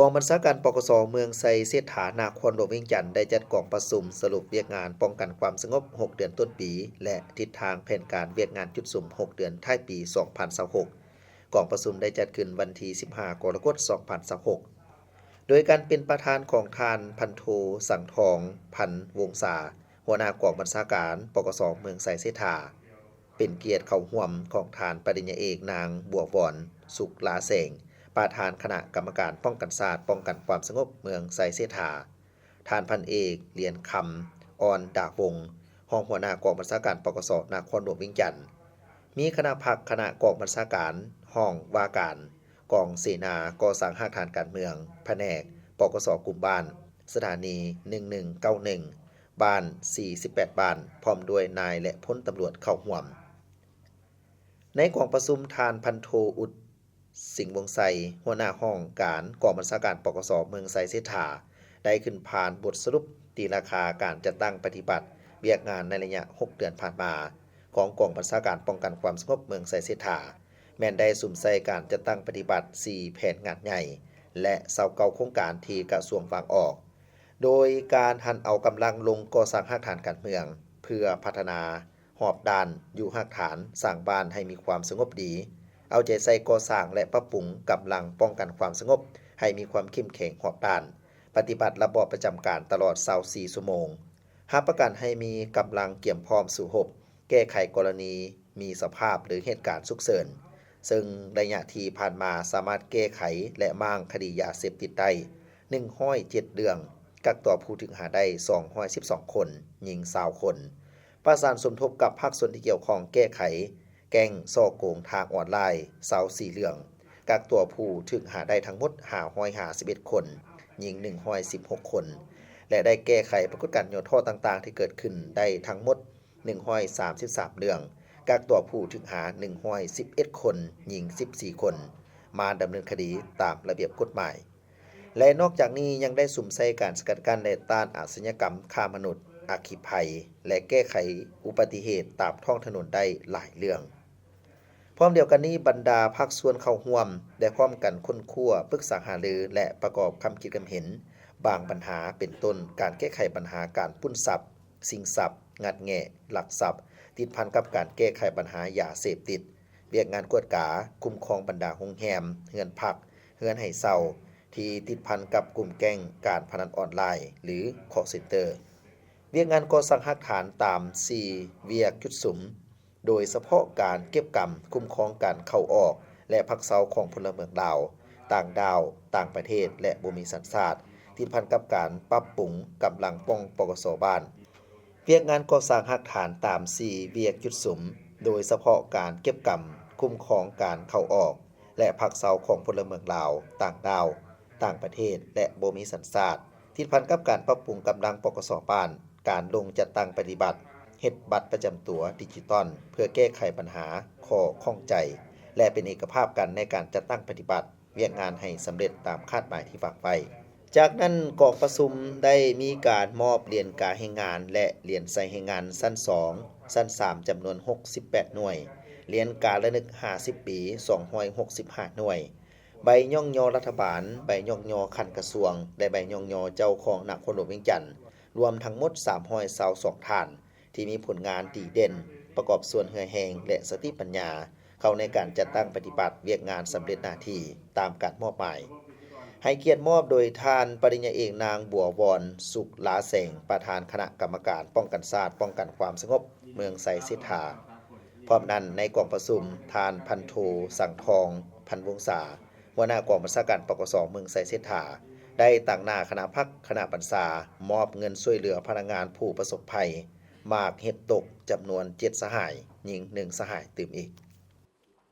ກອງບັນຊາການ ປກສ ເມືອງໄຊເສດຖາ ນະຄອນຫຼວງວຽງຈັນ ໄດ້ຈັດກອງປະຊຸມສະຫຼຸບວຽກງານປ້ອງກັນຄວາມສະຫງົບ ຫົກເດືອນຕົ້ນປີ ແລະ ທິດທາງແຜນການວຽກງານຈຸດສຸມ ຫົກເດືອນທ້າຍປີ ສອງພັນຊາວຫົກ. ກອງປະຊຸມໄດ້ຈັດຂຶ້ນວັນທີ ສິບຫ້າ ກໍລະກົດ ສອງພັນຊາວຫົກ ໂດຍການເປັນປະທານຂອງທ່ານ ພັນໂທ ສັງທອງ ພັນວົງສາ ຫົວໜ້າກອງບັນຊາການ ປກສ ເມືອງໄຊເສດຖາ. ເປັນກຽດເຂົ້າຮ່ວມຂອງທ່ານປະລິນຍາເອກ ນາງ ບົວວອນ ສຸກລາແສງ ປະທານຄະນະກຳມະການປ້ອງກັນຊາດ ປ້ອງກັນຄວາມສະຫງົບເມືອງໄຊເສດຖາ, ທ່ານພັນເອກ ຫຼຽນຄຳ ອ່ອນດາວົງ ຮອງຫົວໜ້າກອງບັນຊາການ ປກສ ນະຄອນຫຼວງວຽງຈັນ, ມີຄະນະພັກ, ຄະນະກອງບັນຊາການ, ຫ້ອງວ່າການ, ກອງເສນາກໍ່ສ້າງຮາກຖານການເມືອງ, ພະແນກ ປກສ ກຸ່ມບ້ານ, ສະຖານີ ໜຶ່ງໜຶ່ງເກົ້າໜຶ່ງ ບ້ານ ສີ່ສິບແປດບ້ານ ພ້ອມດ້ວຍນາຍ ແລະ ພົນຕຳຫຼວດເຂົ້າຮ່ວມ. ໃນກອງປະຊຸມ, ທ່ານພັນໂທ ອຸດ ສິງວົງໄຊ ຫົວໜ້າຫ້ອງການກອງບັນຊາການ ປກສ ເມືອງໄຊເສດຖາ ໄດ້ຂຶ້ນຜ່ານບົດສະຫຼຸບຕີລາຄາການຈັດຕັ້ງປະຕິບັດວຽກງານໃນໄລຍະຫົກເດືອນຜ່ານມາ ຂອງກອງບັນຊາການປ້ອງກັນຄວາມສະຫງົບເມືອງໄຊເສດຖາ ແມ່ນໄດ້ສຸມໃສ່ການຈັດຕັ້ງປະຕິບັດສີ່ແຜນງານໃຫຍ່ ແລະ ຊາວເກົ້າໂຄງການທີ່ກະຊວງວາງອອກ, ໂດຍການຫັນເອົາກຳລັງລົງກໍ່ສ້າງຮາກຖານການເມືອງ ເພື່ອພັດທະນາຮອບດ້ານຢູ່ຮາກຖານ, ສ້າງບ້ານໃຫ້ມີຄວາມສະຫງົບດີ, ເອົາໃຈໃສ່ກໍ່ສ້າງ ແລະ ປັບປຸງກຳລັງປ້ອງກັນຄວາມສະຫງົບໃຫ້ມີຄວາມເຂັ້ມແຂງຮອບດ້ານ, ປະຕິບັດລະບອບປະຈຳການຕະຫຼອດຊາວສີ່ຊົ່ວໂມງ, ຮັບປະກັນໃຫ້ມີກຳລັງກຽມພ້ອມສູ້ຮົບ, ແກ້ໄຂກໍລະນີມີສະພາບ ຫຼື ເຫດການສຸກເສີນ, ເຊິ່ງໄລຍະທີ່ຜ່ານມາສາມາດແກ້ໄຂ ແລະ ມ້າງຄະດີຢາເສບຕິດໄດ້ໜຶ່ງຮ້ອຍເຈັດເລື່ອງ, ກັກຕົວຜູ້ຖືກຫາໄດ້ສອງຮ້ອຍສິບສອງຄົນ, ຍິງຊາວຄົນ, ປະສານສົມທົບກັບພາກສ່ວນທີ່ກ່ຽວຂ້ອງແກ້ໄຂແກ້ງສໍ້ໂກງທາງອອນລາຍຊາວສີ່ເລື່ອງ, ກັກຕົວຜູ້ຖືກຫາໄດ້ທັງໝົດຫ້າຮ້ອຍຫ້າສິບເອັດຄົນ, ຍິງໜຶ່ງຮ້ອຍສິບຫົກຄົນ ແລະ ໄດ້ແກ້ໄຂປາກົດການຫຍໍ້ທໍ້ຕ່າງໆທີ່ເກີດຂຶ້ນໄດ້ທັງໝົດ ໜຶ່ງຮ້ອຍສາມສິບສາມເລື່ອງ, ກັກຕົວຜູ້ຖືກຫາໜຶ່ງຮ້ອຍສິບເອັດຄົນ, ຍິງສິບສີ່ຄົນ, ມາດຳເນີນຄະດີຕາມລະບຽບກົດໝາຍ. ແລະ ນອກຈາກນີ້ຍັງໄດ້ສຸມໃສ່ການສະກັດກັ້ນ ແລະ ຕ້ານອາຊະຍາກຳຄ້າມະນຸດ, ອັກຄີໄພ ແລະ ແກ້ໄຂອຸບັດຕິເຫດຕາມທ້ອງຖະໜົນໄດ້ຫຼາຍເລື່ອງ. ພ້ອມດຽວກັນນີ້, ບັນດາພາກສ່ວນເຂົ້າຮ່ວມໄດ້ພ້ອມກັນຄົ້ນຄວ້າ, ປຶກສາຫາລື ແລະ ປະກອບຄຳຄິດຄຳເຫັນບາງບັນຫາ, ເປັນຕົ້ນ ການແກ້ໄຂບັນຫາການປຸ້ນຊັບ, ຊິງຊັບ, ງັດແງະ, ລັກຊັບ, ຕິດພັນກັບການແກ້ໄຂບັນຫາຢາເສບຕິດ, ວຽກງານກວດກາ, ຄຸ້ມຄອງບັນດາໂຮງແຮມ, ເຮືອນພັກ, ເຮືອນໃຫ້ເຊົ່າ ທີ່ຕິດພັນກັບກຸ່ມແກ້ງການພະນັນອອນລາຍ ຫຼື ຄອລເຊັນເຕີ, ວຽກງານກໍ່ສ້າງຮາກຖານຕາມສີ່ວຽກຈຸດສຸມ, ໂດຍສະເພາະການເກັບກຳ, ຄຸ້ມຄອງການເຂົ້າອອກ ແລະ ພັກເຊົາຂອງພົນລະເມືອງລາວ, ຕ່າງດ້າວ, ຕ່າງປະເທດ ແລະ ບໍ່ມີສັນຊາດ, ຕິດພັນກັບການປັບປຸງກຳລັງປ້ອງ ປກສ ບ້ານ. ວຽກງານກໍ່ສ້າງຮາກຖານຕາມສີ່ວຽກຈຸດສຸມ, ໂດຍສະເພາະການເກັບກຳ, ຄຸ້ມຄອງການເຂົ້າອອກ ແລະ ພັກເຊົາຂອງພົນລະເມືອງລາວ, ຕ່າງດ້າວ, ຕ່າງປະເທດ ແລະ ບໍ່ມີສັນຊາດ, ຕິດພັນກັບການປັບປຸງກຳລັງ ປກສ ບ້ານ, ການລົງຈັດຕັ້ງປະຕິບັດເຮັດບັດປະຈຳຕົວດິຈິຕອນ ເພື່ອແກ້ໄຂບັນຫາຂໍ້ຂ້ອງໃຈ ແລະ ເປັນເອກະພາບກັນໃນການຈັດຕັ້ງປະຕິບັດວຽກງານໃຫ້ສຳເລັດຕາມຄາດໝາຍທີ່ວາງໄວ້. ຈາກນັ້ນ, ກອງປະຊຸມໄດ້ມີການມອບຫຼຽນກາແຮງງານ ແລະ ຫຼຽນໃສ່ແຮງງານຊັ້ນສອງ, ຊັ້ນສາມ ຈຳນວນຫົກສິບແປດໜ່ວຍ, ຫຼຽນກາລະນຶກຫ້າສິບປີ ສອງຮ້ອຍຫົກສິບຫ້າໜ່ວຍ, ໃບຍ້ອງຍໍລັດຖະບານ, ໃບຍ້ອງຍໍຂັ້ນກະຊວງ ແລະ ໃບຍ້ອງຍໍເຈົ້າຄອງນະຄອນຫຼວງວຽງຈັນ ລວມທັງໝົດສາມຮ້ອຍຊາວສອງທ່ານ ທີ່ມີຜົນງານດີເດັ່ນ, ປະກອບສ່ວນເຫື່ອແຮງ ແລະ ສະຕິປັນຍາ ເຂົ້າໃນການຈັດຕັ້ງປະຕິບັດວຽກງານສຳເລັດໜ້າທີ່ຕາມການມອບໝາຍ. ໃຫ້ກຽດມອບໂດຍທ່ານປະລິນຍາເອກ ນາງ ບົວວອນ ສຸກລາແສງ, ປະທານຄະນະກຳມະການປ້ອງກັນຊາດ, ປ້ອງກັນຄວາມສະຫງົບເມືອງໄຊເສດຖາ. ພ້ອມນັ້ນ, ໃນກອງປະຊຸມ, ທ່ານ ພັນໂທ ສັງທອງ ພັນວົງສາ, ຫົວໜ້າກອງບັນຊາການ ປກສ ເມືອງໄຊເສດຖາ ໄດ້ຕາງໜ້າຄະນະພັກ, ຄະນະບັນຊາ ມອບເງິນຊ່ວຍເຫຼືອພະນັກງານຜູ້ປະສົບໄພໝາກເຫັດຕົກ ຈຳນວນເຈັດສະຫາຍ, ຍິງໜຶ່ງສະຫາຍຕື່ມອີກ.